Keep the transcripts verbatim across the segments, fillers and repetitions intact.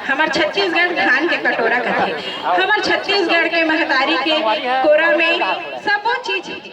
हमर छत्तीसगढ़ धान के कटोरा कथे। हमर छत्तीसगढ़ के महतारी के कोरा में सबो चीज हे।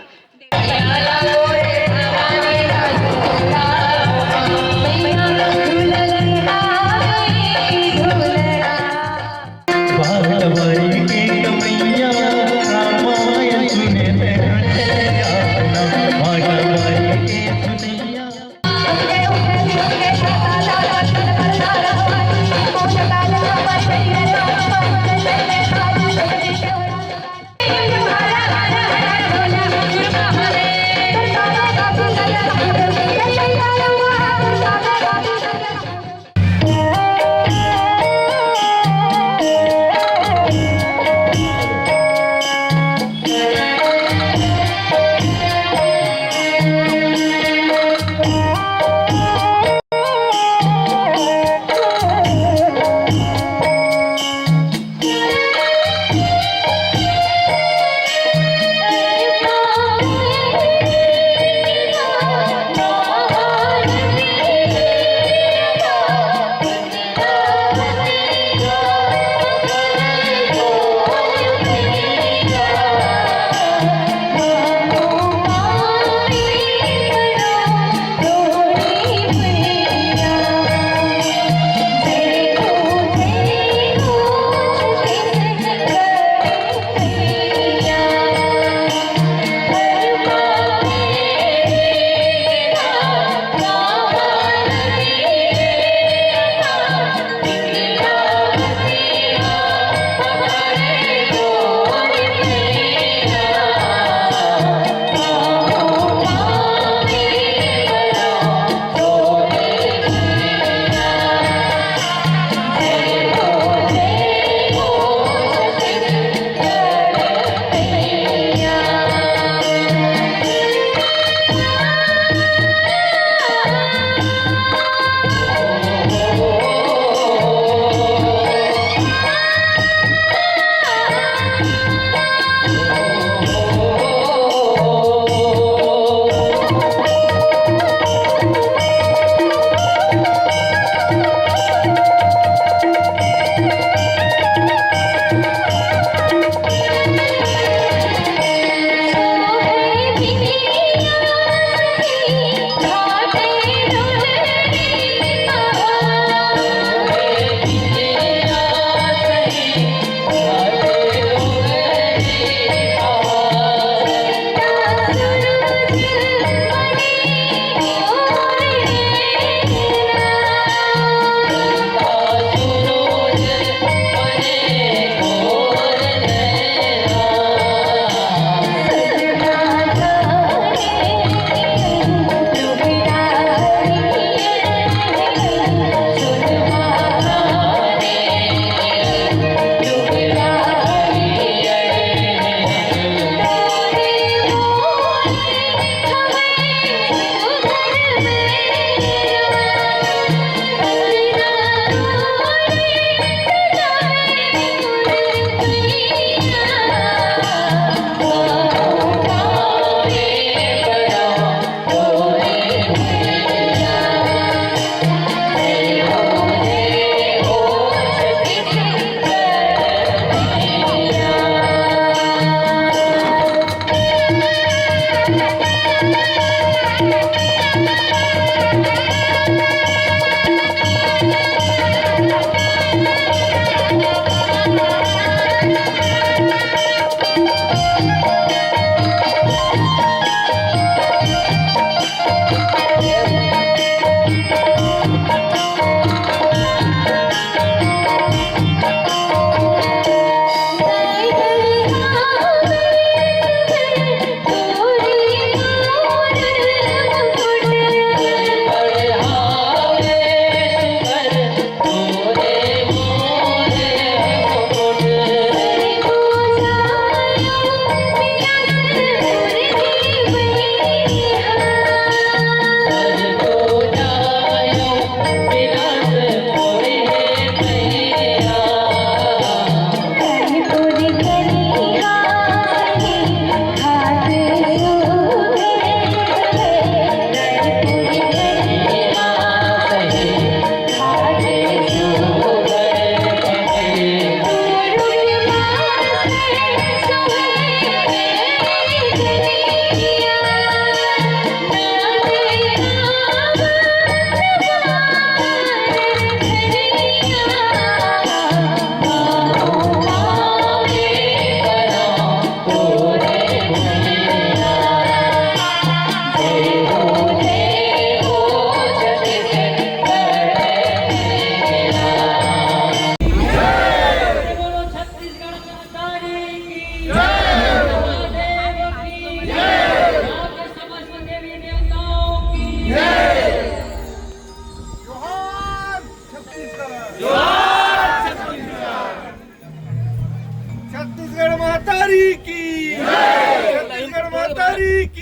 प्रेम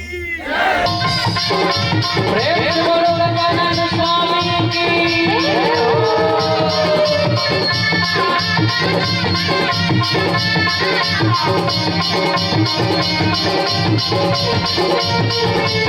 से बोलो गजानन स्वामी की। प्रेम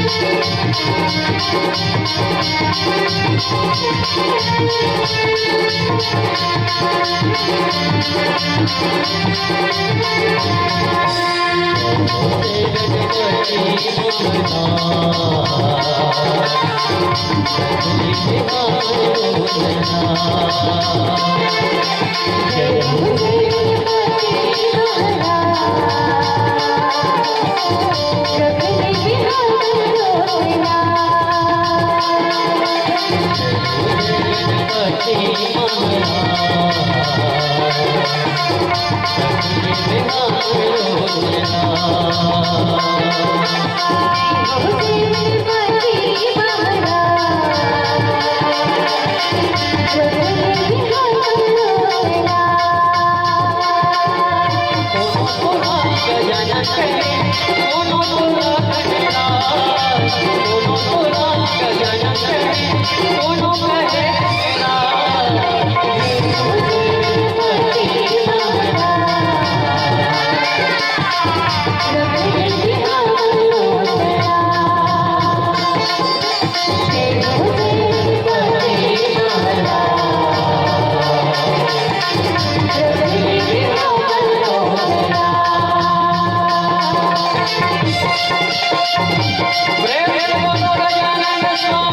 से बोलो गजानन स्वामी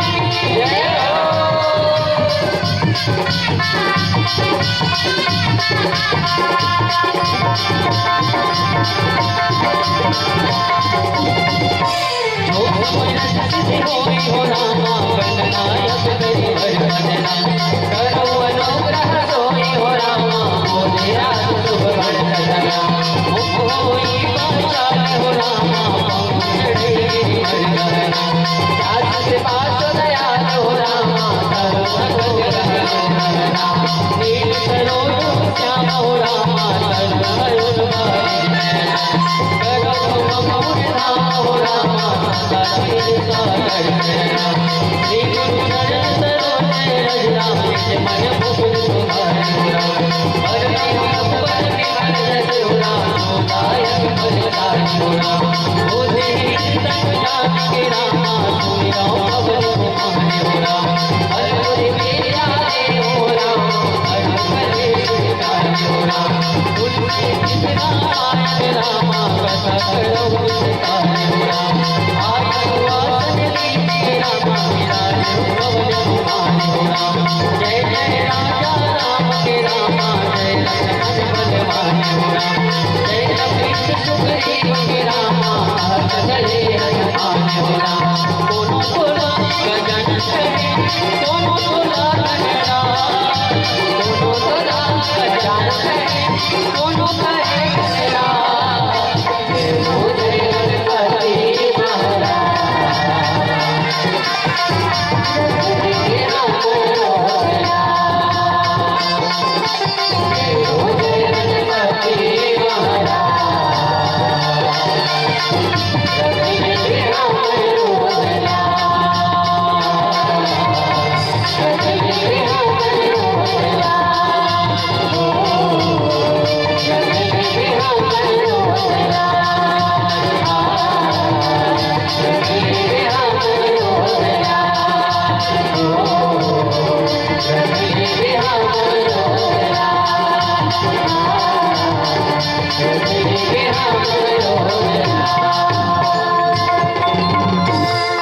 की जय हो।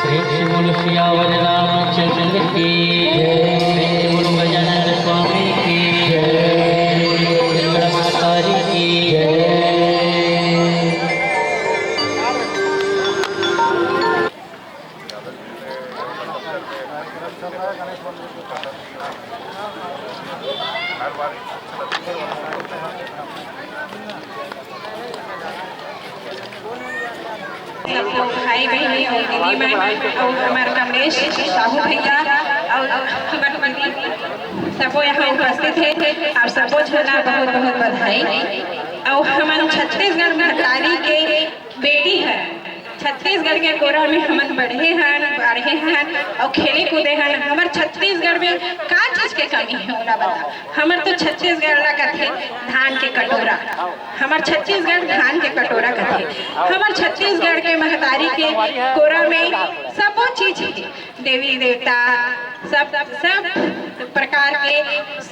प्रेम से बोलो सियावर रामचंद्र की जय। प्रेम से बोलो गजानन स्वामी की जय। बोलो दुर्गा माता की जय। सबको भाई बहनी और दीदी मन और हमार कमलेश साहू भैया और हमार दीदी सबको यहाँ उपस्थित है, आप सबको झना बहुत बहुत बधाई। और हमार छत्तीसगढ़ महतारी के बेटी है। छत्तीसगढ़ के कोरा में हमन बढ़े हन, बढ़े हन और खेले कूदे हन। हमर छत्तीसगढ़ में का चीज के कमी है, ओला बता। हमर तो छत्तीसगढ़ ला कथे धान के कटोरा, हमर छत्तीसगढ़ धान के कटोरा कथे। हमर छत्तीसगढ़ के महतारी के कोरा में सबो चीज है, देवी देवता, सब सब प्रकार के,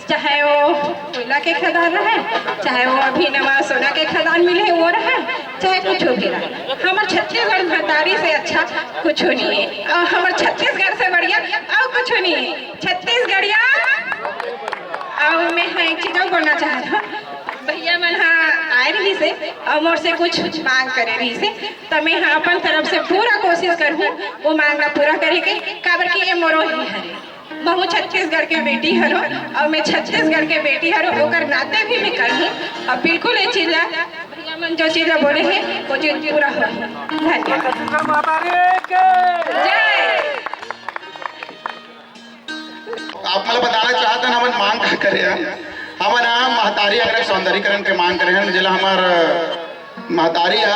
चाहे वो कोयला के खदान रहे, चाहे वो अभी नवा सोना के खदान मिले वो रहे, चाहे कुछ भी रहे, हमर छत्तीसगढ़ महतारी से अच्छा कुछ नहीं है और हमर छत्तीसगढ़ से बढ़िया और कुछ नहीं है। छत्तीसगढ़िया और मैं हाँ एक चीज और बोलना चाहत हूँ, भैया मन हाँ आए रहिस हे और मोर से कुछ मांग करे रहिस हे, त मैं हाँ अपन तरफ से पूरा कोशिश करहूँ वो मांग ला पूरा करे के, काबर कि ये मोरो ही हरे। महू छत्तीसगढ़ के बेटी हरो और मैं छत्तीसगढ़ के बेटी हरो, ओकर नाते भी मैं करहूँ और बिल्कुल ये चीज ला भैया मन जो चीज ला बोले हे वो चीज पूरा हो। धन्यवाद। छत्तीसगढ़ माता रे के जय। आप मन ल बताना चाहत हन, हमन मांग का करे हन। हमन ह महतारी अंगना के सौंदर्यीकरण के मांग करे हन, जेला हमर, अ, महतारी ह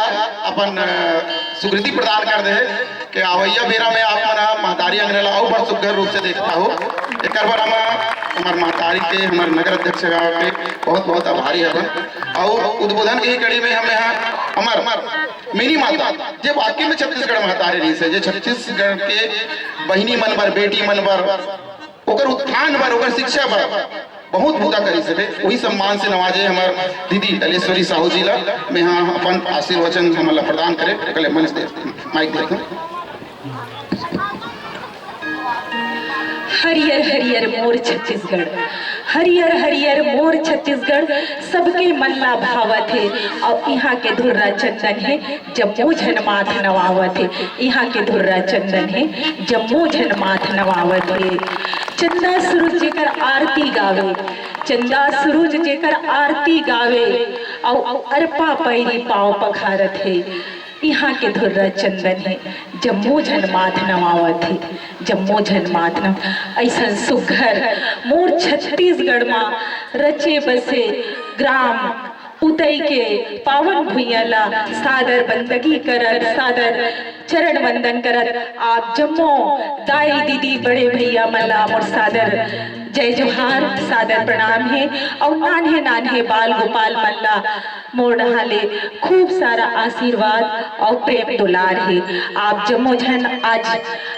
अपन, अ, स्वीकृति प्रदान कर दे हे कि आवइया बेरा में आप मन ह महतारी अंगना ला अउ बड़ सुग्घर रूप से देख पाहू। एकर बर हम हमर महतारी के, हमर नगर अध्यक्ष के बहुत-बहुत आभारी हवन। अउ उद्बोधन के ही कड़ी में हमें ह हमर मिनी माता, जे वाकई में छत्तीसगढ़ महतारी रहिस हे, जे छत्तीसगढ़ के बहिनी मन बर, बेटी मन बर, ओकर उत्थान बर, ओकर शिक्षा बर बहुत बूता करिस हे। वही सम्मान से नवाजे हमर दीदी दलेश्वरी साहू जी ला मैं हाँ अपन आशीर्वचन हमन ला प्रदान करे, ओकर ले मंच दे, माइक दे दूं। हरियर हरियर मोर छत्तीसगढ़, हरियर हरियर मोर छत्तीसगढ़, सबके मन ला भावत हे। अउ इहाँ के धुर्रा चंदन हे, जम्मो झन माथ नवावत हे। इहाँ के धुर्रा चंदन हे, जम्मो झन माथ नवावत हे। चंदा सुरुज जेकर आरती गावे, चंदा सुरुज जेकर आरती गावे, अउ अरपा पैरी पाँव पखारत हे। इहाँ के धुर्रा चंदन हे, जम्मो झन माथ नवावत हे, जम्मो झन माथ नव-, अइसन सुग्घर मोर छत्तीसगढ़ मा रचे बसे ग्राम उतई के पावन भुइयां ला सादर बंदगी करत, सादर चरण वंदन करत, आप जम्मो दाई दीदी बड़े भैया मन ला मोर सादर जय जोहार, सादर प्रणाम हे। अउ नान्हे नान्हे बाल गोपाल मन ला मोर डहार ले खूब सारा आशीर्वाद अउ प्रेम दुलार हे। आप जम्मो झन आज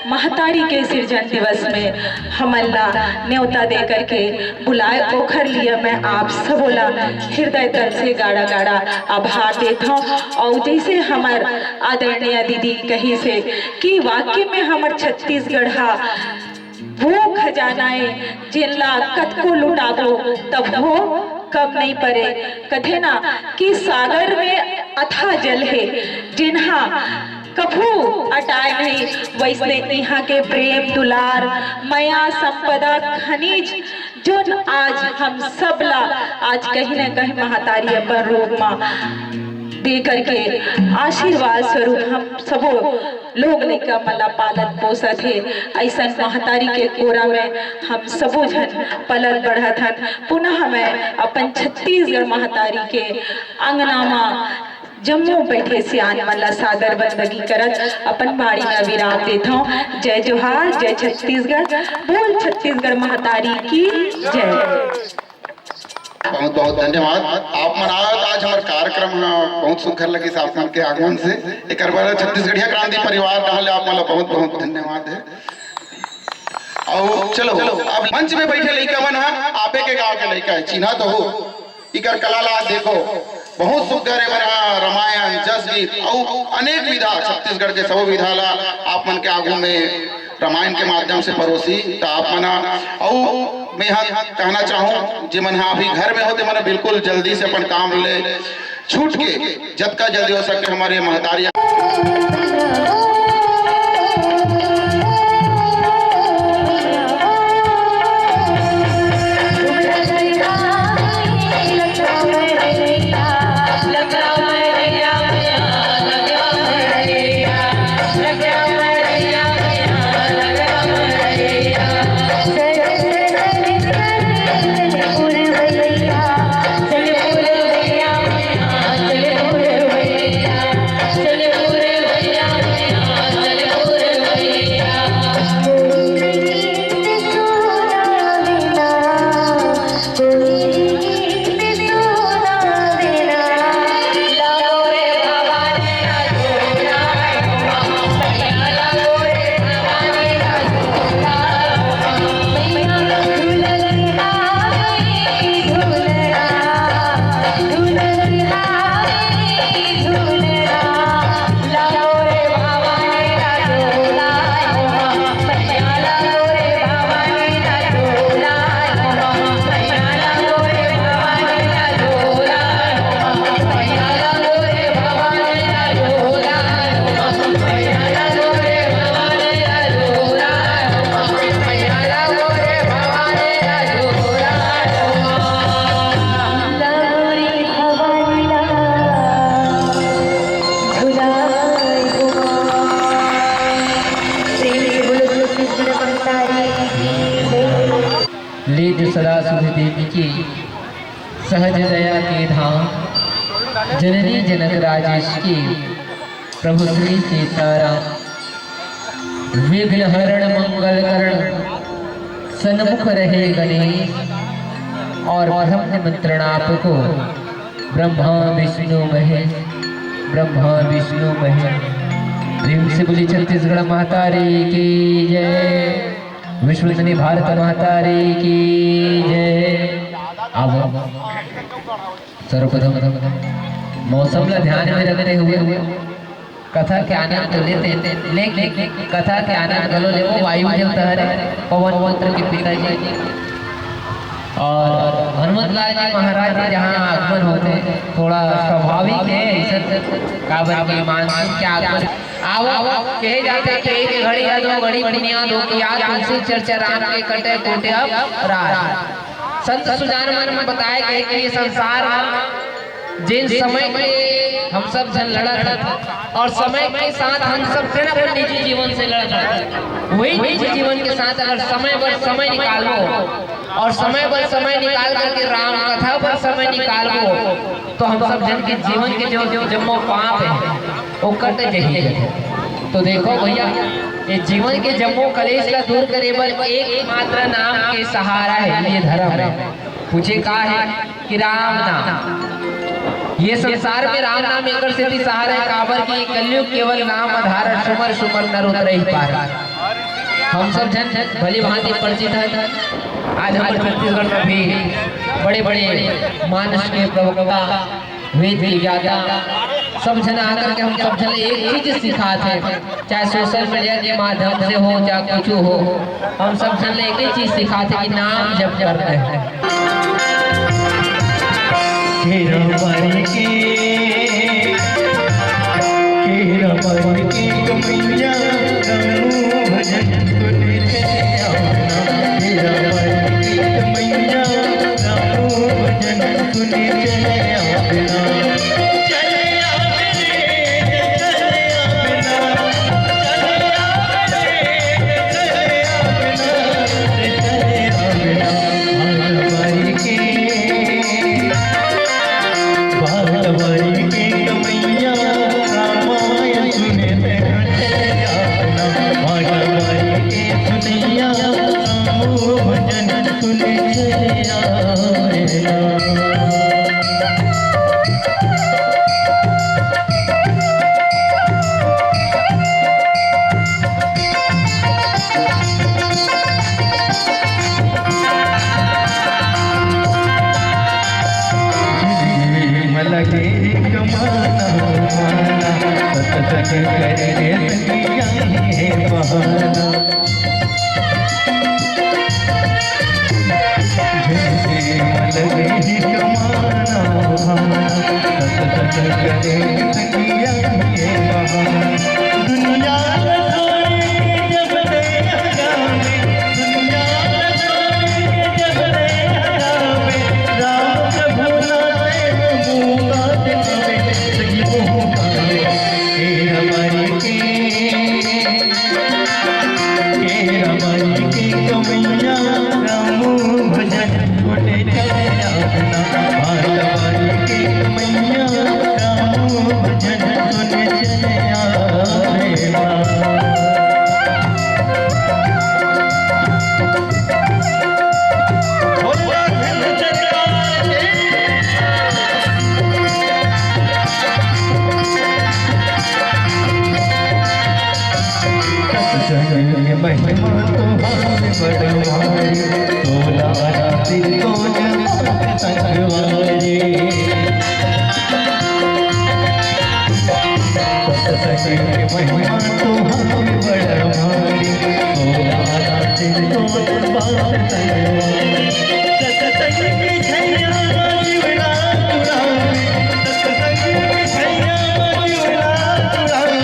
महतारी के सिरजन दिवस में हमन ला नेवता दे करके बुलाए, ओखर लिए मैं आप सबो ला हृदय तल से गाड़ा गाड़ा आभार देत हौं। अउ जैसे हमर आदरणीय दीदी कहिस हे कि वाकई में हमर छत्तीसगढ़ हा वो खजाना ए, जेन ला कतको लुटाबो, तभो कम नइ परे। कथे ना कि सागर में अथाह जल हे, जेन हा कभू अटाय नहीं। वैसने इहाँ के प्रेम, दुलार, मया, संपदा, खनिज, जोन आज हम सब ला आज कहीं न कहीं महतारी अपन रूप मा दे करके आशीर्वाद स्वरूप हम सबो लोग लइका मन ला पालत पोसत हे। अइसन महतारी के कोरा में हम सबो झन पलत बढ़त हन। पुनः मैं अपन छत्तीसगढ़ महतारी के अंगना मा जम्मो बैठे सियान मन ला सादर बंदगी करत अपन बाणी ला विराम देत हौं। जय जोहार, जय छत्तीसगढ़, बोल छत्तीसगढ़ महतारी की जय। बहुत बहुत धन्यवाद। आप मन आज, आज हमर कार्यक्रम ह बहुत सुघर लगिस आप मन के आगमन से। एकर बर छत्तीसगढ़िया क्रांति परिवार डहार ले आप मन ला बहुत बहुत धन्यवाद हे। अउ चलो, अब मंच में बैठे लइका मन ह आपे के गांव के लइका हे, चिन्हा तो हो। इकर कला ला देखो, बहुत सुघर हे। मन ह रामायण, जस गीत अउ अनेक विधा, छत्तीसगढ़ के सबो विधा ला आप मन के आगू में रामायण के माध्यम से परोसी। त आप मन ह, अउ मैं ह कहना चाहूँ, जे मन ह अभी घर में हो, ते मन ह बिल्कुल जल्दी से अपन काम ले छूट के जतका जल्दी हो सके हमर ये महतारी लीन सदा सुध देव की, सहज दया के धाम, जननी जनक राजेश की, प्रभु श्री सीताराम। विघ्न हरण मंगल करण, सन्मुख रहे गणेश, और ब्रह्म निमंत्रण आपको, ब्रह्मा विष्णु महेश, ब्रह्मा विष्णु महेश। प्रेम से बोली छत्तीसगढ़ महतारी की जय, विश्वनंदिनी भारत महतारी की जय। अब सर्वप्रथम मौसम ला ध्यान में रखते हुए कथा के आनंद तो लेते, लेकिन कथा के आनंद घलो लेवो। वायु देवता हरे, पवन पुत्र के पिताजी, और हनुमत लाल जी महाराज जी जहाँ आगमन होथे, थोड़ा स्वाभाविक हे अइसन, काबर कि मानसून के आगमन। आवो, कहे जाथे कि एक घड़ी या दो घड़ी पुनिया दो कि या तुलसी चर्चा राम के कटे कोटे अब रात। संत सुजान मन बताए कहे कि ये संसार में जिन समय के हम सब झन लड़त हन और समय के साथ हम सब फिर अपन निजी जीवन से लड़त हन, वही निजी जीवन के साथ अगर समय बर समय निकालबो और समय बर समय निकाल करके राम कथा बर समय निकालबो, तो हम सब झन के जीवन के जो, जो जम्मो पाप हे, वो कट जही। तो देखो भैया, ये जीवन के जम्मो कलेश ला दूर करे बर एकमात्र नाम के सहारा हे, ये धर्म हे। पूछे का हे कि राम नाम। ये संसार में राम नाम एकर सेती सहारा हे, काबर कि ये कलयुग केवल नाम आधार, सुमर सुमर नर उतरहि पार। हम सब झन भली भांति परिचित हन। आज हमर छत्तीसगढ़ में भी बड़े-बड़े मानुष के प्रवक्ता, वेद के ज्ञाता, सब झन आकर के हम सब झन एक चीज सिखात हे, चाहे सोशल मीडिया के माध्यम से हो, चाहे कुछ हो, हम सब झन एक ही चीज सिखात हे कि नाम जप करना हे। हे राम के, हे राम के कमैया, राम भजन सुन के आना। हे राम के कमैया, राम भजन सुन के आना। चले आवे रे, चले आवे ना, चले आवे रे, चले आवे ना, चले आवे ना। बालवारी के, बालवारी के कमैया, रामायण सुने ते चले आवे ना। बालवारी के सुनैया, राम भजन सुने चले आवे ना। लगे कमाना माना, सत सत करे सखिया हे बहाना। महिमा तुम्हारे बड़ भारी, तोला राती तो जगत संगवारी। सत्संग महिमा तुम्हारे बड़ भारी, तोला राती तो बात संगवारी। सत्संग की छैया जीवना तुरावे, सत्संग की छैया जीवना तुरावे,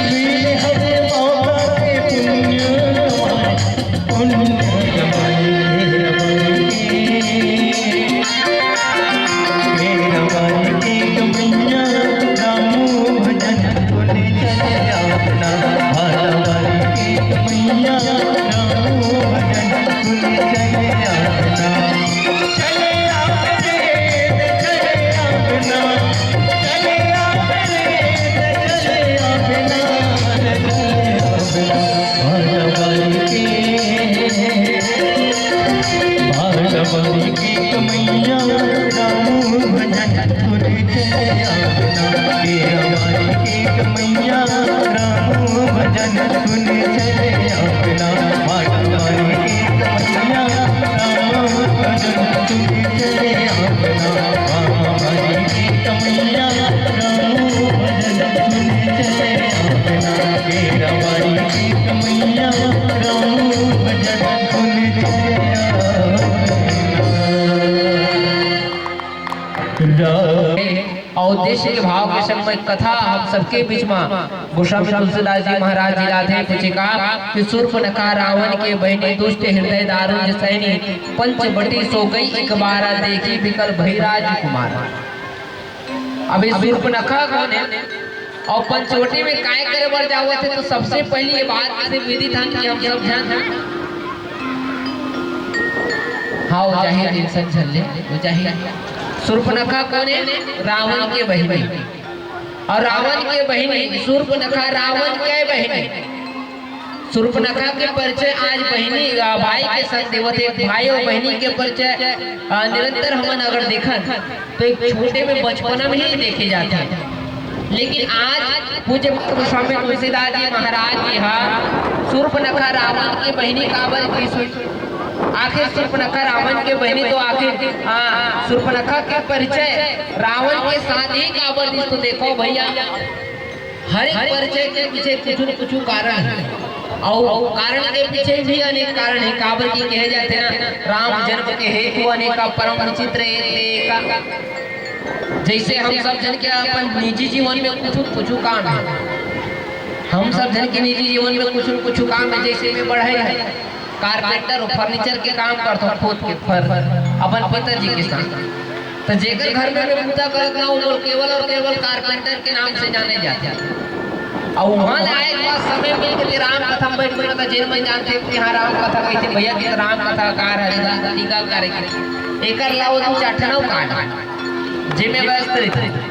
मिले हमें मौका के पुण्य कमाए। अउ उद्देश्य के भाव के संग में कथा हम सबके बीच में गोस्वामी तुलसीदास जी महाराज जी लाथे। पूछे का कि शूर्पणखा रावण के बहिनी, दुष्ट हृदय दारुण सैनी, पंचवटी सो गई एक बारा, देखी बिकल भई राजकुमार। अभी शूर्पणखा कोन हे अउ पंचवटी में काय करे बर जावत हे, तो सबसे पहली ये बात से विदित हन कि हम सब झन, हाँ, वो जाहिर इंसान झन ले, वो जाहिर। शूर्पणखा कोन हे? रावण के बहिनी। अउ रावण के बहिनी शूर्पणखा रावण के बहिनी। सूर्पनखा के परिचय आज बहिनी, अ, भाई के संग देवत हे। भाई अउ बहिनी के परिचय, अ, निरंतर हमन अगर देखन, तो एक छोटे में बचपना में ही देखे जाथे। लेकिन आज पूज्य गोस्वामी तुलसीदास जी महाराज जी हा सूर्पनखा रावण के बहिनी काबर की सु-, आखिर सूर्पनखा रावण के बहिनी तो आखिर, हाँ, सूर्पनखा के परिचय रावण के साथ ही काबर दिस, तो देखो भैया, हर एक परिचय के पीछे कुछ न कुछ कारण हे। अउ कारण के पीछे भी अनेक कारण हे, काबर की कहे जाथे ना, राम जन्म के हेतु अनेका परम विचित्र एक, एक। जैसे हम सब झन के अपन निजी जीवन में कुछ न कुछ काम हे, हम सब झन के निजी जीवन में कुछ न कुछ काम हे। जैसे मैं बढ़ई हँव, कारपेंटर अउ फर्नीचर के काम करथँव, खुद के फर-, अपन पिताजी के साथ। तो जेकर घर में मैं बूता करत हँव, वो केवल अउ केवल कारपेंटर के नाम से जाने जाथे। अउ वहाँ ले आए के बाद समय मिल के राम कथा में बैठ के, मतलब, जेन मन जानथे कि हाँ, राम कथा कहिथे, भैया जी, राम कथा का हरे, टीका करे के, एकर अलावा दू चार ठन अउ का हे, जेमे व्यस्त रहिथे।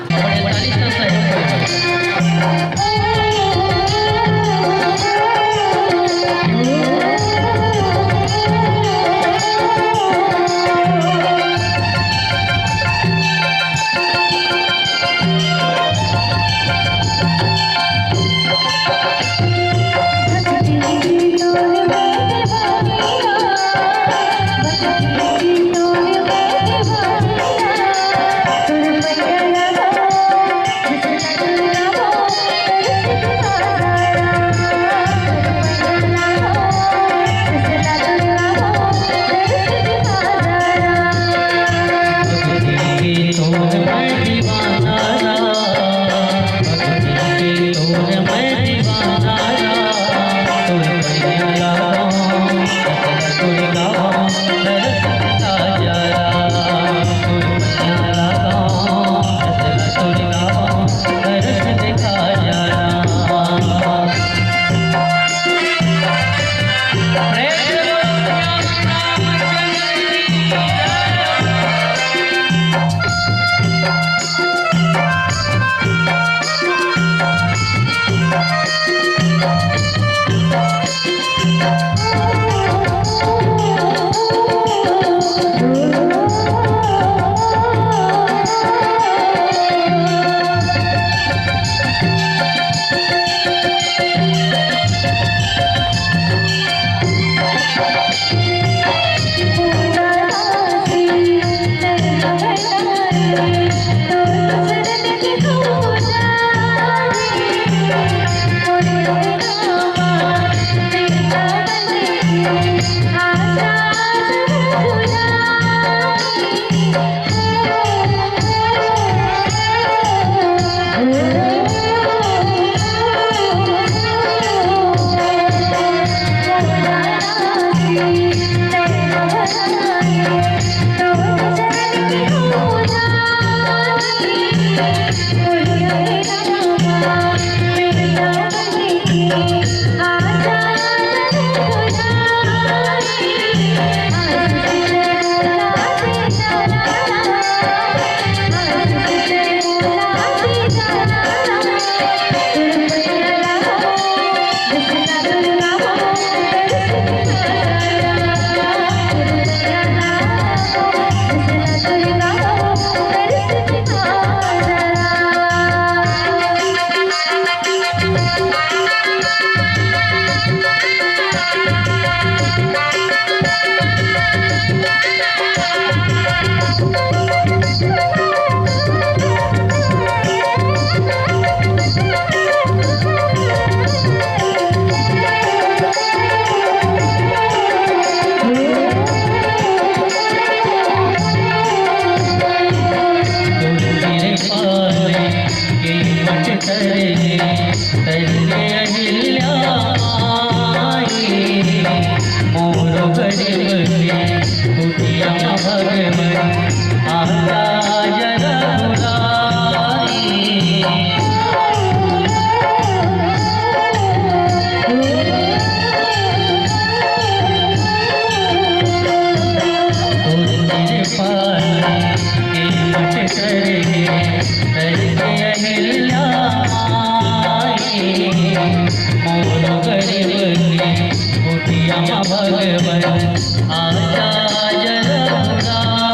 भगवत आचार्य रघुराई,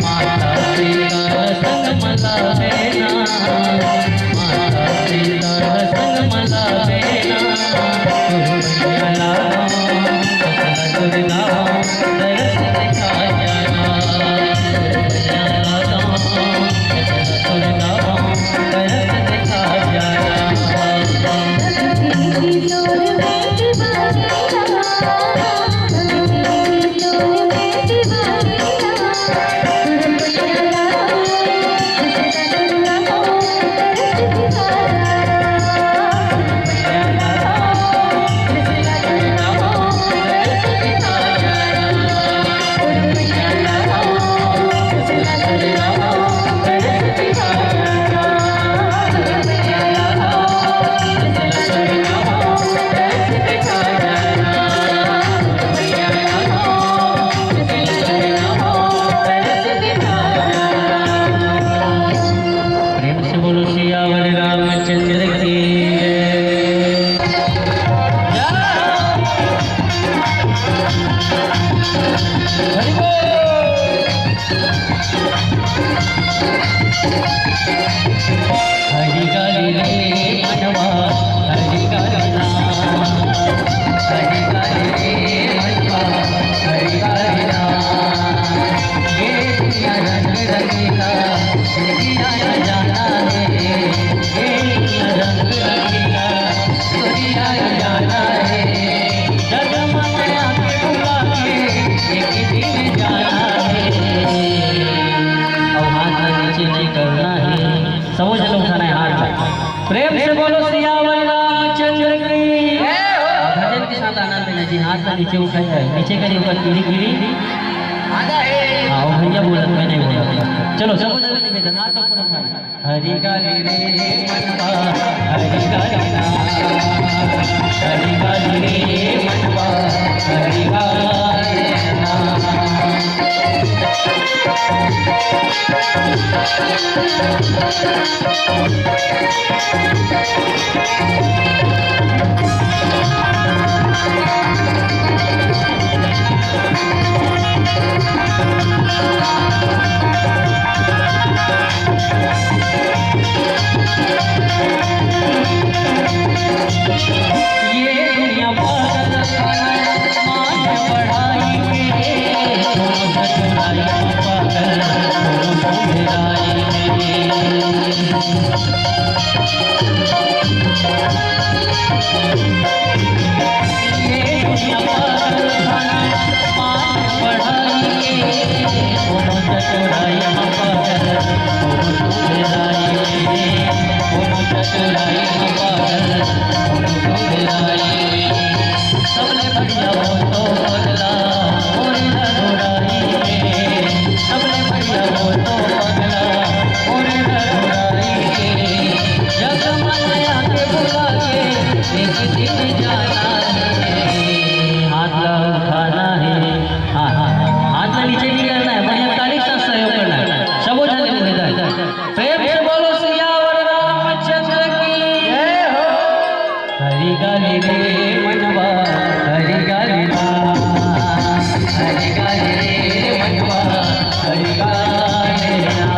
माता पिता संग मला बेना, माता पिता संग मला बेना, गुरु मैया लावा, दुर्गा दरस दिखा जाना, गुरु मैया लावा, दुर्गा दरस दिखा जाना। प्रेम से बोलो सियावर रामचंद्र की जय। हरि बोल। हरि गाली रे मनवा, हरि गाली ना। हरि गाली रे मनवा, हरि गाली ना। ये दुनिया रंग रंगीला, दुनिया न जाना है। ये दुनिया रंग रंगीला, दुनिया न जाना है। जग माया के बुला के एक दिन जाना है। अब हाथ ला नीचे नहीं करना है, सबो झन उठाना है हाथ ला। प्रेम से बोलो सियावर रामचंद्र की। भजन के साथ आनंद लेना जी। हाथ ला नीचे उठाया है, नीचे करिए, ऊपर कीड़ी कीड़ी। हाँ, वो भैया बोला, मैं नहीं बोला। चलो, सबो झन निवेदन, हाथ ऊपर उठाना। हरि गाली रे मनवा, हरि गाली ना। हरि गाली रे मनवा, हरि गाली ना। ये दुनिया पागल खाना, मान बढ़ाई के, दोनों ससुराई पागल, दोनों ससुराई के। हाथ ला उठाना है। हाँ, हाँ, हाथ ला नीचे नहीं करना है, बढ़िया ताली के साथ सहयोग करना है। सबो झन निवेदन, प्रेम से बोलो सियावर रामचंद्र की जय हो। हरि गाली रे मनवा, हरि गाली ना। हरि गाली रे मनवा, हरि गाली ना।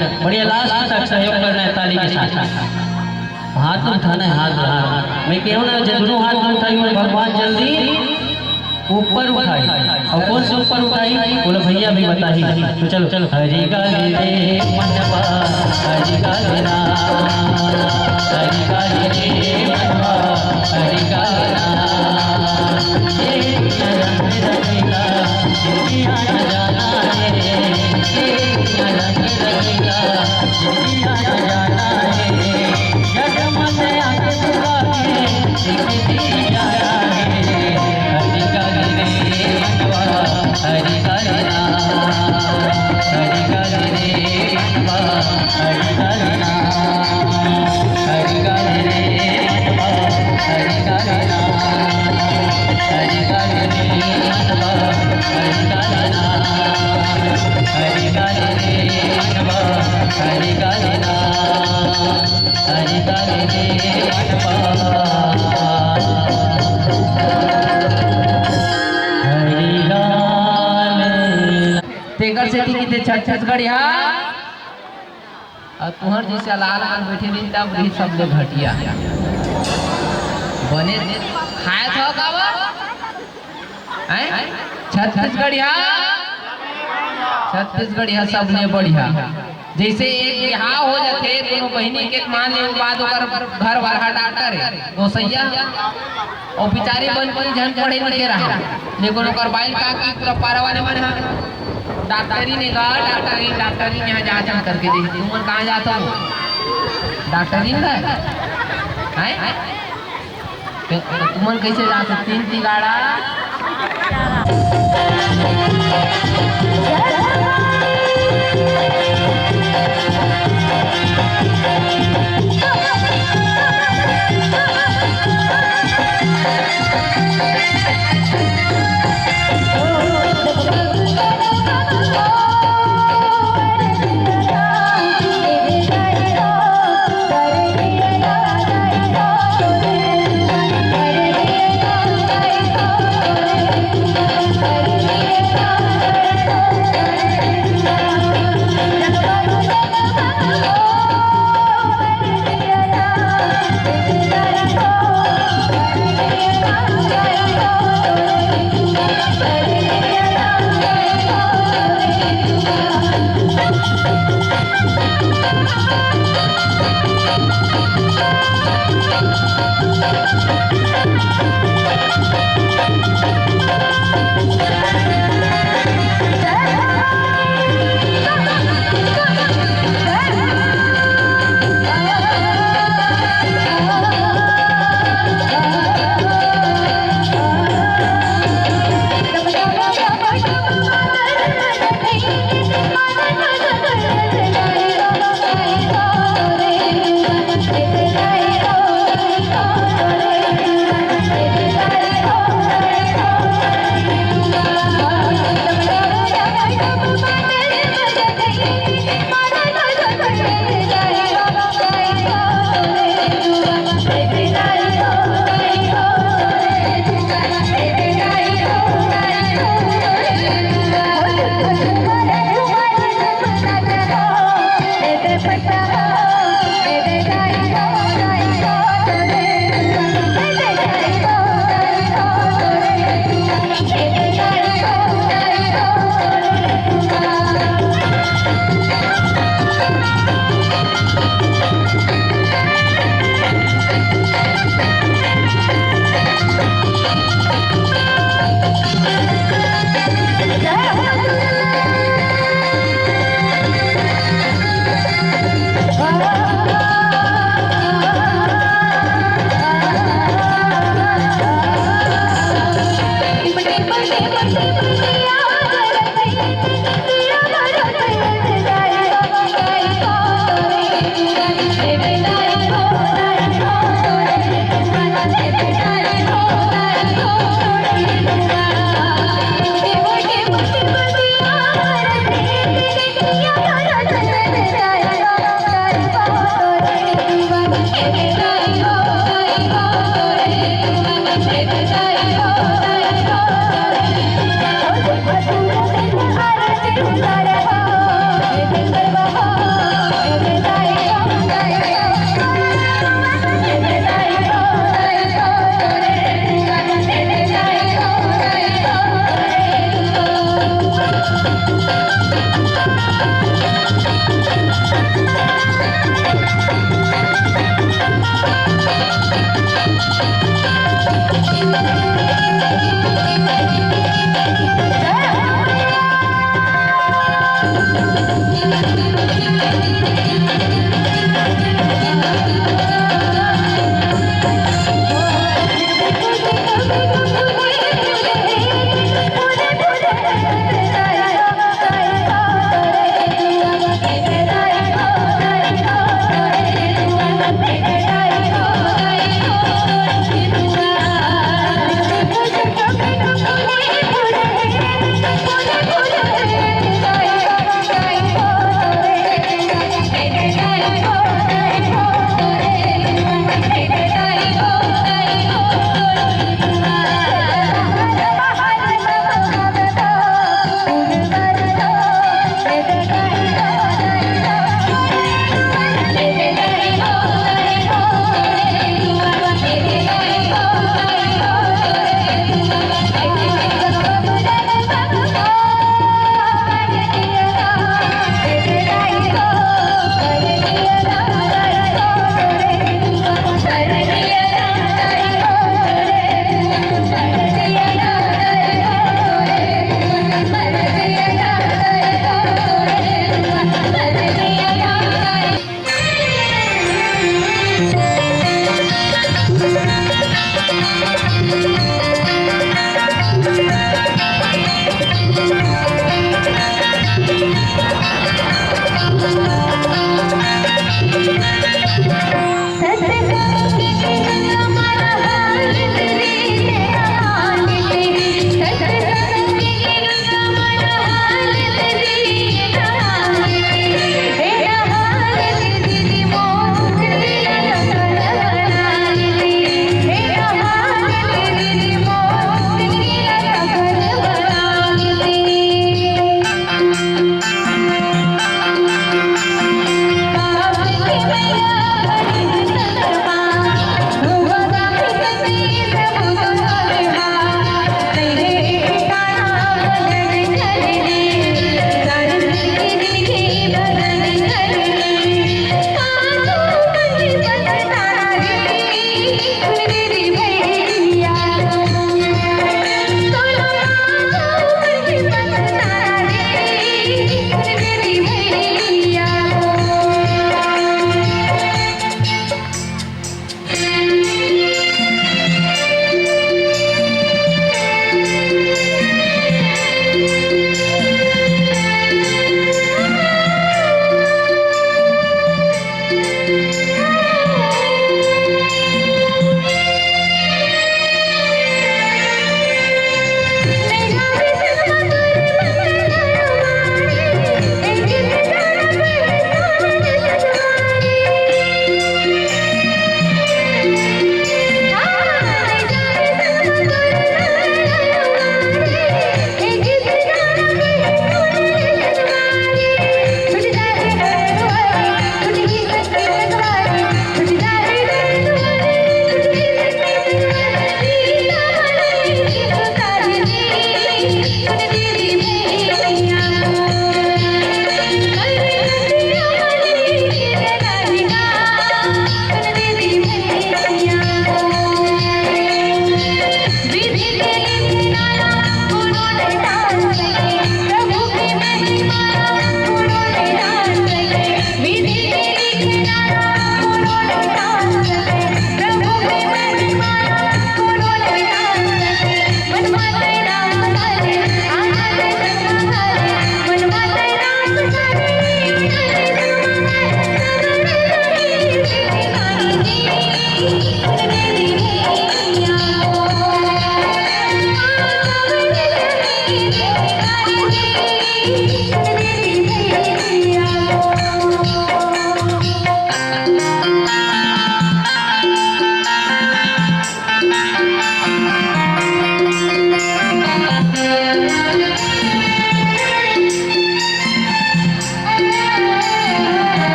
बढ़िया, लास्ट तक सहयोग करना है ताली के साथ। हाथ उठाना है, हाथ उठाना। मैं कहूँ ना, जो दोनों हाथ उठाई और भगवान जल्दी ऊपर उठाई। और कौन से ऊपर उठाई, बोलो भैया भी बताही। तो चलो, चलो। हरि गाय रे मनवा, हरि गाय ना, हरि गाय रे मनवा, हरि गाय ना। ये रंग रंगीला, दुनिया न जाना है। ये रंग रंगीला, दुनिया न जाना है। जगमग आग बुझा के, एक दिन जाना है। हरि गाय रे मनवा, हरि गाय ना, हरि गाय रे मनवा, हरि गाय ना, हरि गाय रे मनवा, हरि गाय ना, हरि गाय रे मनवा, हरि गाय ना, हरि गाय रे मनवा, हरि गाय ना। हरि गाय रे मनवा, हरि गाय। तेकर सेती किथे छत्तीसगढ़िया, अउ तुंहर जइसे लाल मन बइठे रही, तब रही सबले घटिया। बने खाए थव का वो? हैं? छत्तीसगढ़िया, छत्तीसगढ़िया सबले बढ़िया। जइसे एक बिहाव हो जाथे कोनो बहिनी के, मान ले, बाद ओकर घर वाला डॉक्टर हे, गोसैया, अउ बिचारी बन के झन पढ़े लिखे रहा, लेकिन ओकर बाइल का की पूरा पारा वाले मन ह डॉक्टरी ने गा, डॉक्टरी, डॉक्टरी में यहाँ जा, जा करके दे। तुमन कहाँ जात हो? डॉक्टरी में गए? हैं? त-, त-, तुमन कइसे जा सकतीन तिगाड़ा?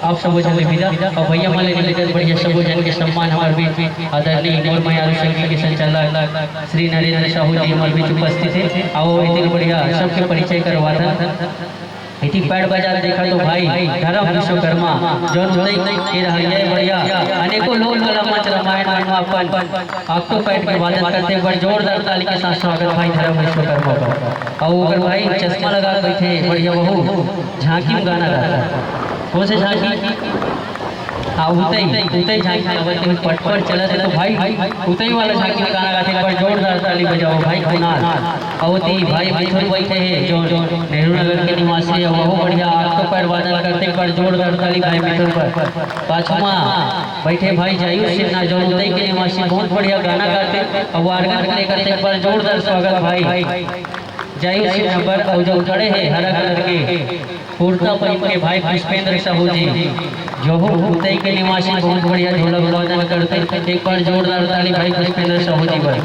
आप सबो झन ले विदा। अउ भैया मन ले निवेदन, बढ़िया सबो झन के सम्मान हमर बीच आदरणीय मोर मयारू संगी के संचालक श्री नरेंद्र साहू जी हमर बीच उपस्थित हे। अउ एती ले बढ़िया सबके परिचय करवाथन। एती पैड बजात देखा तो भाई धर्म विश्वकर्मा, जौन उतई के रहइया बढ़िया, अनेकों लोक कला मंच रामायण मन म अपन octopad के वादन करथे। एक बार जोरदार ताली के साथ स्वागत भाई धर्म विश्वकर्मा का। अउ ओकर भाई चश्मा लगा के बैठे बढ़िया, वहू झांकी म गाना गाथे। कौन से झांकी? हाँ, उतई, उतई झांकी गावत हे, पटपट चलत हे तो भाई, उतई वाला झांकी म गाना गाथे। एक बार जोरदार ताली बजाओ भाई कुणाल। अउ ओती भाई मिथुन बैठे हे, जो नेहरू नगर के निवासी हे, वहू बढ़िया octopad वादन करथे। एक बार जोरदार ताली भाई मिथुन बर। पाछू म बैठे भाई जायूर सिन्हा, जो उतई के निवासी, बहुत बढ़िया गाना गाथे अउ organ play करथे। एक बार जोरदार स्वागत भाई जायूर सिन्हा बर। अउ जो खड़े हे हरा कलर के कुर्ता पहिन के भाई पुष्पेंद्र साहू जी, जो हो उतई के निवासी, बहुत बढ़िया ढोलक वादन करथे। एक बार जोरदार ताली भाई पुष्पेंद्र साहू जी बर।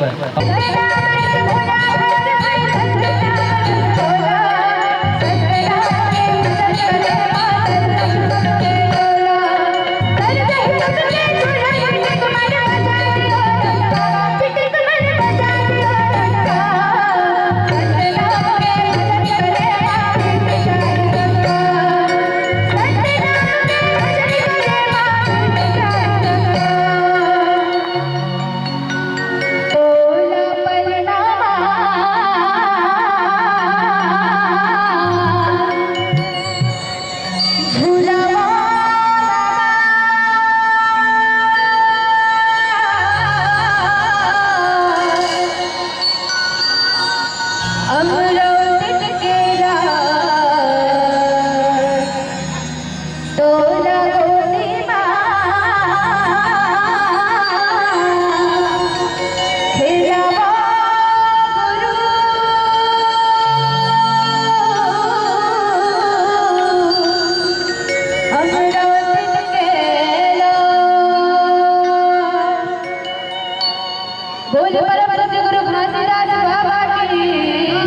बोल परम पूज्य गुरु घासीदास बाबा की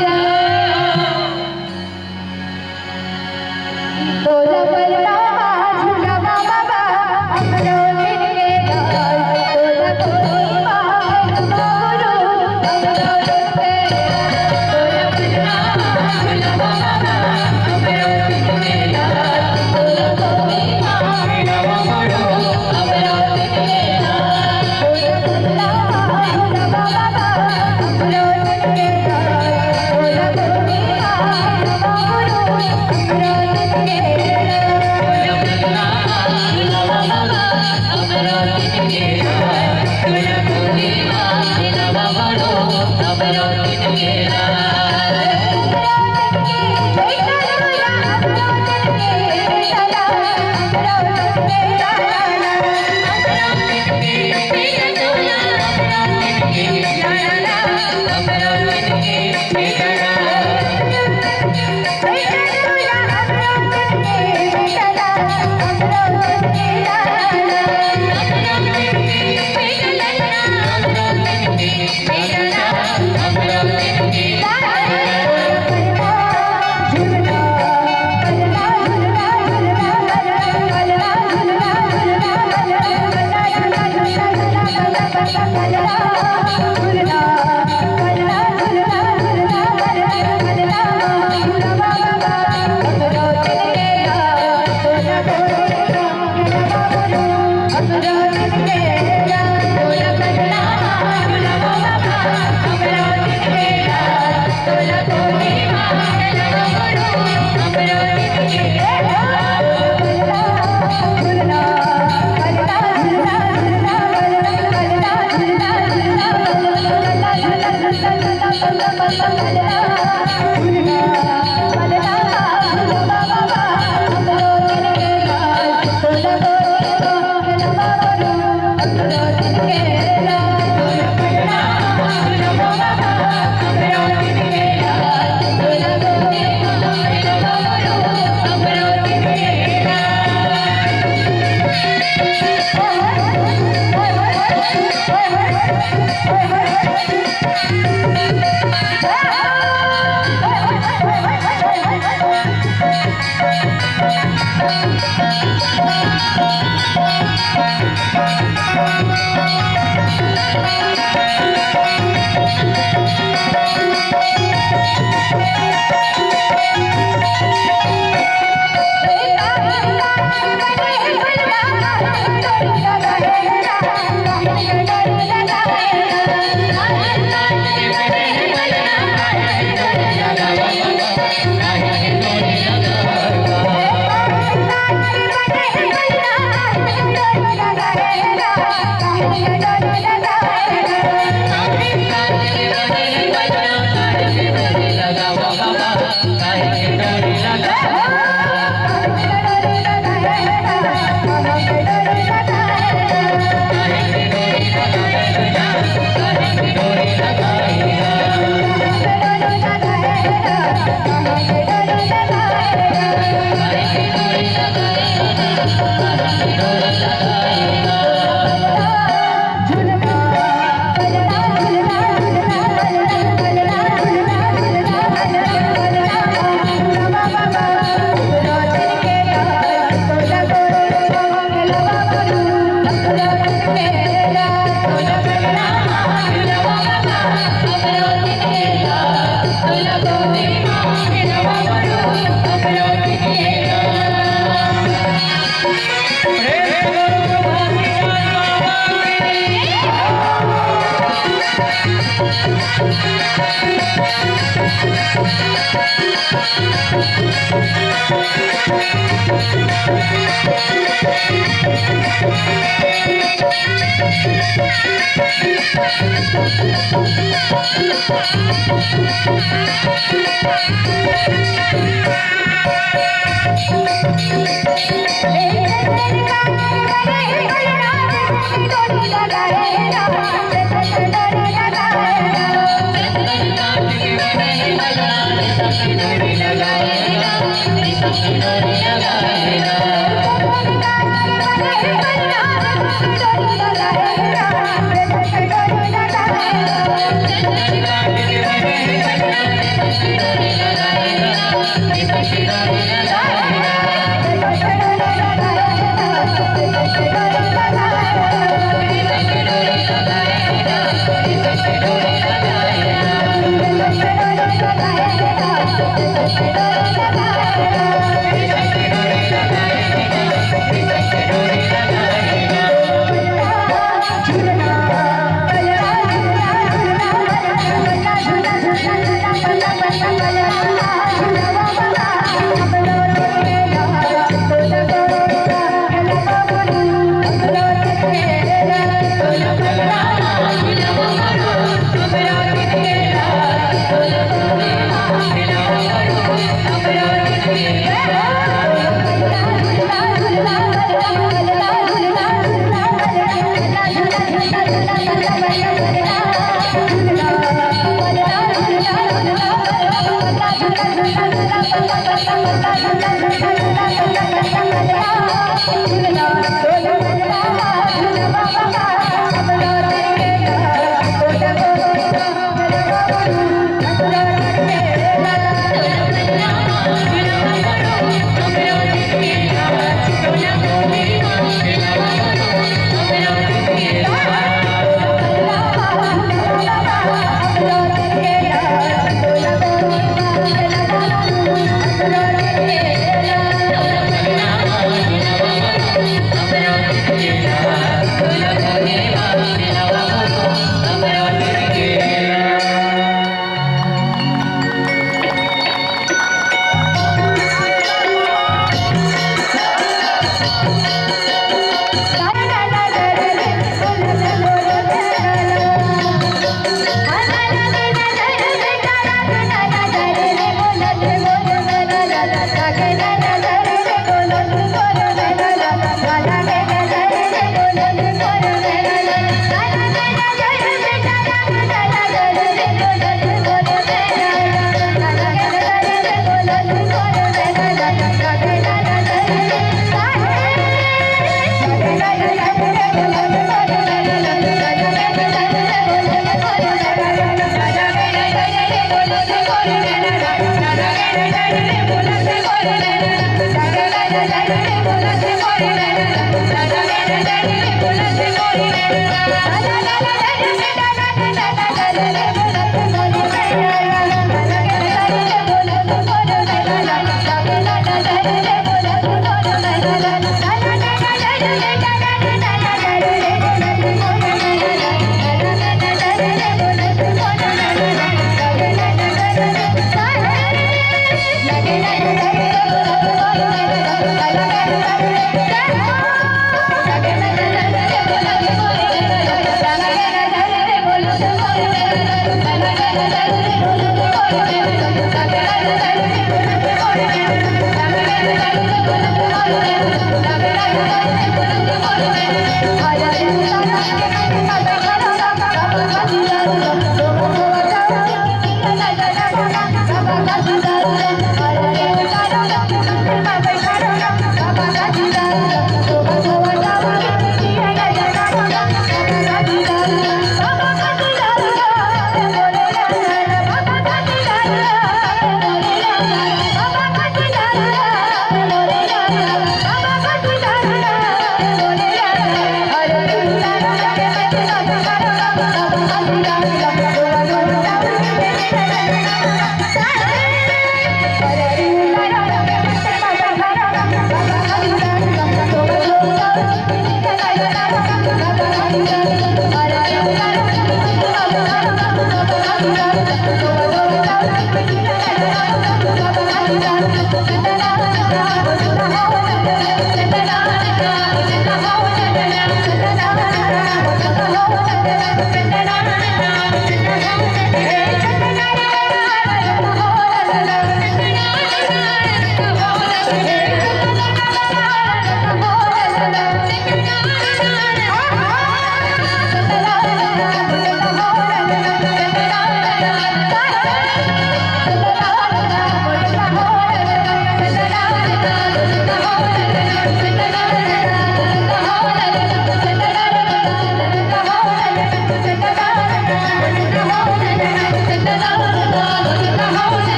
जय।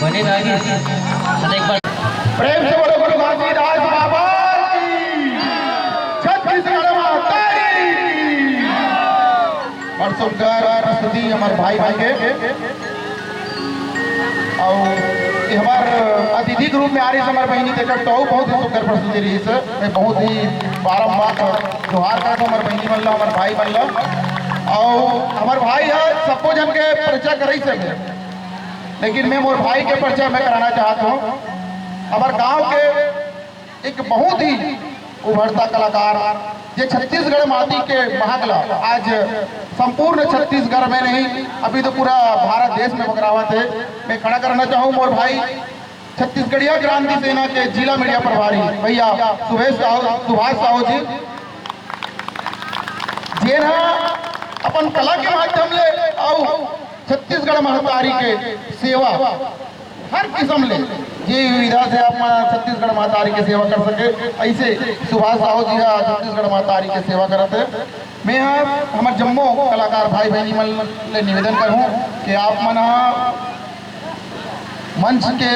बने रहिस। त एक बार प्रेम से बोलो गुरु घासीदास बाबा की। छत्तीसगढ़ महतारी की। और सुंदर प्रस्तुति हमर भाई भाई के। अउ ये हमर अतिथि के रूप में आ रही हमर बहिनी, देखत तो बहुत ही सुंदर प्रस्तुति रही है। मैं बहुत ही बारंबार जोहार करत हूँ हमर बहिनी मन ला, हमर भाई मन ला। अउ हमर भाई ह सबको जन के परिचय करई से, लेकिन मैं मोर भाई के परिचय मैं कराना चाहत हूँ। हमर गांव के एक बहुत ही उभरता कलाकार, जे छत्तीसगढ़ माटी के महक ला आज संपूर्ण छत्तीसगढ़ में नहीं, अभी तो पूरा भारत देश में बगरावत है। मैं खड़ा करना चाहूँ मोर भाई छत्तीसगढ़िया क्रांति सेना के जिला मीडिया प्रभारी भैया सुभाष साहू, सुभाष साहू जी, जेन ह अपन कला के माध्यम ले अउ छत्तीसगढ़ महतारी के सेवा हर किस्म ले, जे विधा से आप मन छत्तीसगढ़ महतारी के सेवा कर सके, ऐसे सुभाष साहू जी ह छत्तीसगढ़ महतारी के सेवा करत हे। मैं ह हमर जम्मो कलाकार भाई बहिनी मन ले निवेदन करहूँ कि आप मन ह मंच के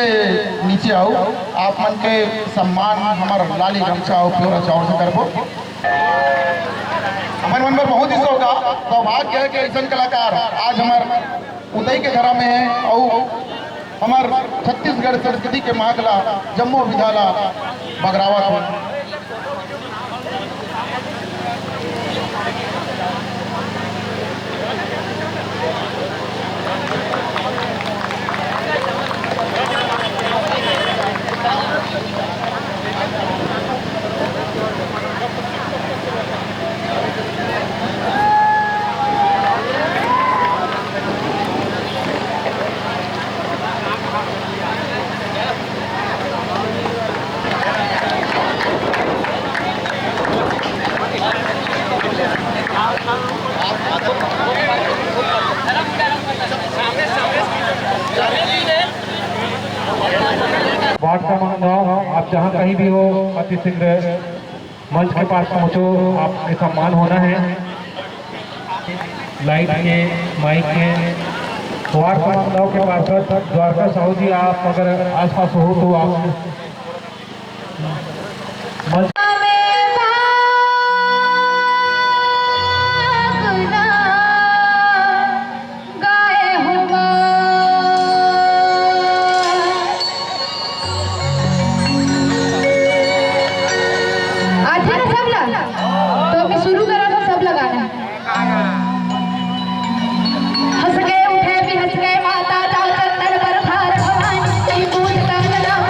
नीचे आओ, आप मन के सम्मान हमर लाली गमछा अउ प्योरा चाउर से करबो। हमर मन बर बहुत ही सौगा-, सौभाग्य है कि ऐसन कलाकार आज हमर उदय के धरा में है अउ हमर छत्तीसगढ़ संस्कृति के महक ला जम्मो विधा ला बगरावत है। वार्ता मंगवाओ, आप जहाँ कहीं भी हो, अति शीघ्र मंच के पास पहुँचो, आपके सम्मान होना है। लाइट के, माइक के, वार्ता मंगवाओ के पार्षद द्वारका साहू जी, आप अगर आसपास हो तो आप मंच आथे ना सब ला? तो अभी शुरू करा था, सब लगाना है। हंस के उठे भी हंस के माता, जाओ चंदन पर भार भवानी, पूज तन नाम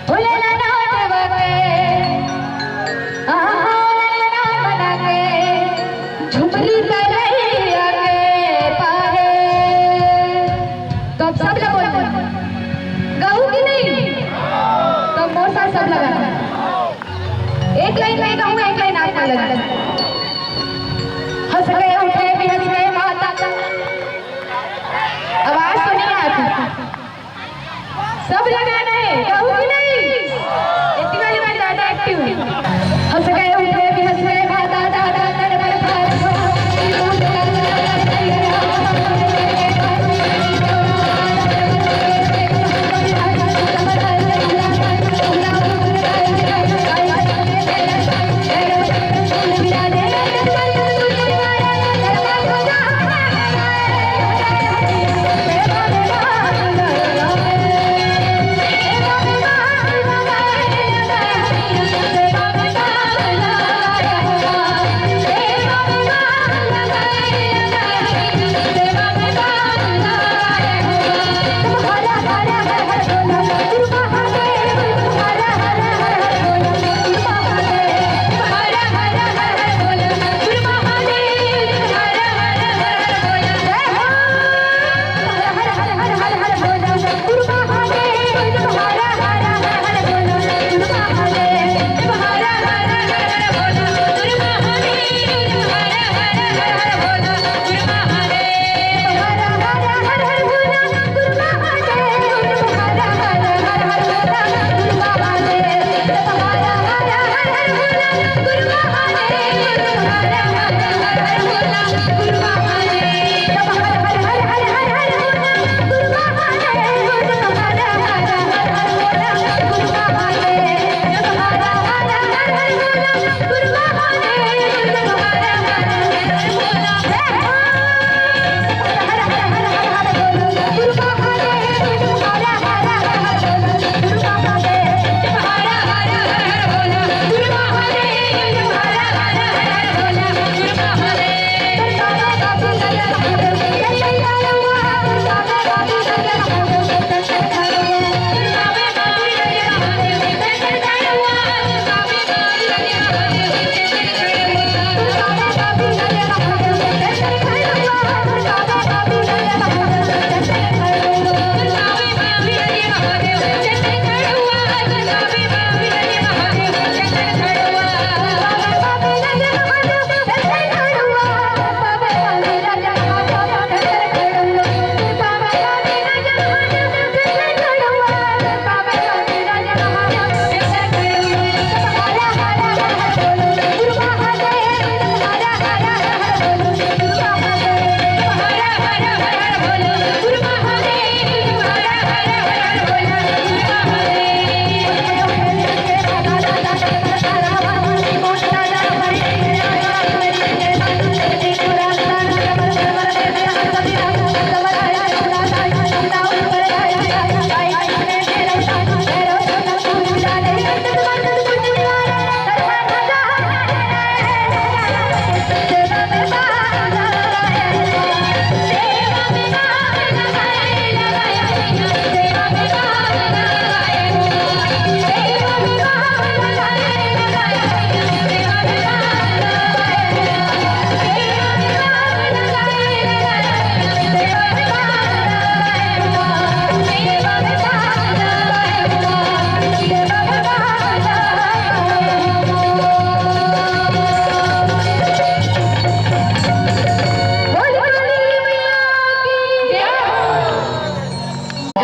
भोलेनाथ बाबा के, आहा, भोलेनाथ बना के, झुमरी तलैया के पाहे। तो अब सब लोग बोलते हैं, गाऊ कि नहीं? तो मोर साथ सब लगा, एक लाइन मैं गाऊं, एक लाइन आप लगा। हंस के उठे भी हंस के माता, आवाज तो नहीं आती। सब लगाना है, गाऊं कि नहीं? इतनी वाली बात ज्यादा एक्टिव। हंस गए, उठ गए, भी हंस गए, भागा, दादा, तन, मन, भाग,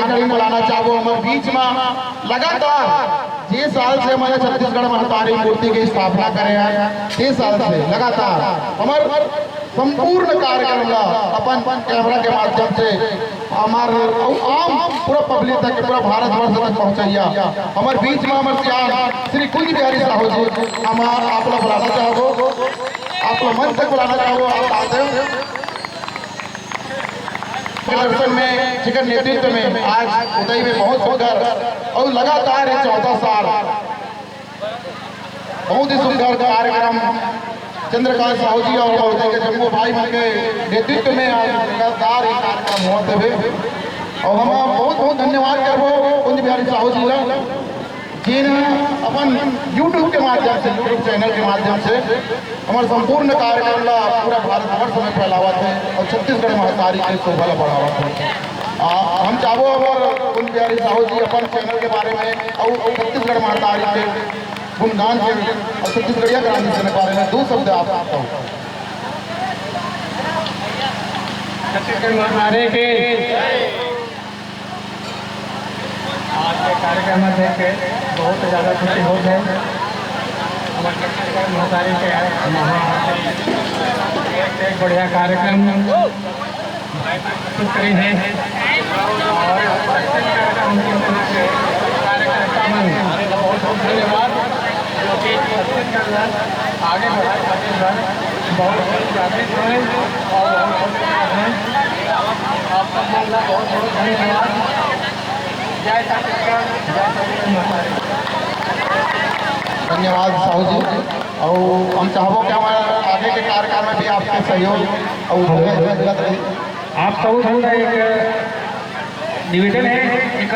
कड़ी बुलाना चाहबो हमर बीच में लगातार जे साल से हमर छत्तीसगढ़ महतारी मूर्ति के स्थापना करे हैं, ते साल से लगातार हमर संपूर्ण कार्यक्रम ला अपन कैमरा के माध्यम से हमर अउ आम पूरा पब्लिक तक, पूरा भारतवर्ष तक पहुँचैया हमर बीच में हमर सियान श्री कुंज बिहारी साहू जी, हम आप ला बुलाना चाहबो, आप ला मंच तक बुलाना चाहबो, आप आते हो। मार्गदर्शन में, जेकर नेतृत्व में आज उदय में बहुत सुंदर अउ लगातार ये चौदह साल बहुत ही सुंदर कार्यक्रम चंद्रकांत साहू जी अउ उदय के जम्मो भाई मन के नेतृत्व में आज लगातार ये कार्यक्रम होत हवे। अउ हम बहुत बहुत धन्यवाद करबो कुंज बिहारी साहू जी ला। जेन अपन YouTube के माध्यम से, YouTube चैनल के माध्यम से हमर संपूर्ण कार्यक्रम ला पूरा भारतवर्ष में फैलावत हे और छत्तीसगढ़ महतारी के शोभा ला बढ़ावत हे। आ, हम चाहबो हमर कुंज बिहारी साहू जी अपन चैनल के बारे में और छत्तीसगढ़ महतारी के गुणगान के और छत्तीसगढ़िया के रानी के बारे में दो शब्द आप कहो। छत्तीसगढ़ महतारी के आज के कार्यक्रम में देख के बहुत ज्यादा खुशी होत हे। हमर छत्तीसगढ़ महतारी के महा एक से एक बढ़िया कार्यक्रम प्रस्तुत करे हे और छत्तीसगढ़ कार्यक्रम के कार्यकर्ता मन बहुत बहुत धन्यवाद, जो कि छत्तीसगढ़ ला आगे बढ़ाए खातिर बर बहुत बहुत जागृत होए और बहुत बहुत आप सब मन ला बहुत बहुत धन्यवाद। जय छत्तीसगढ़, जय छत्तीसगढ़ महतारी। धन्यवाद साहू जी। और हम चाहबो कि हमारे आगे के कार्यक्रम में भी आपके सहयोग और भूमिका मिलत रही। आप सब मन ला एक निवेदन हे, एक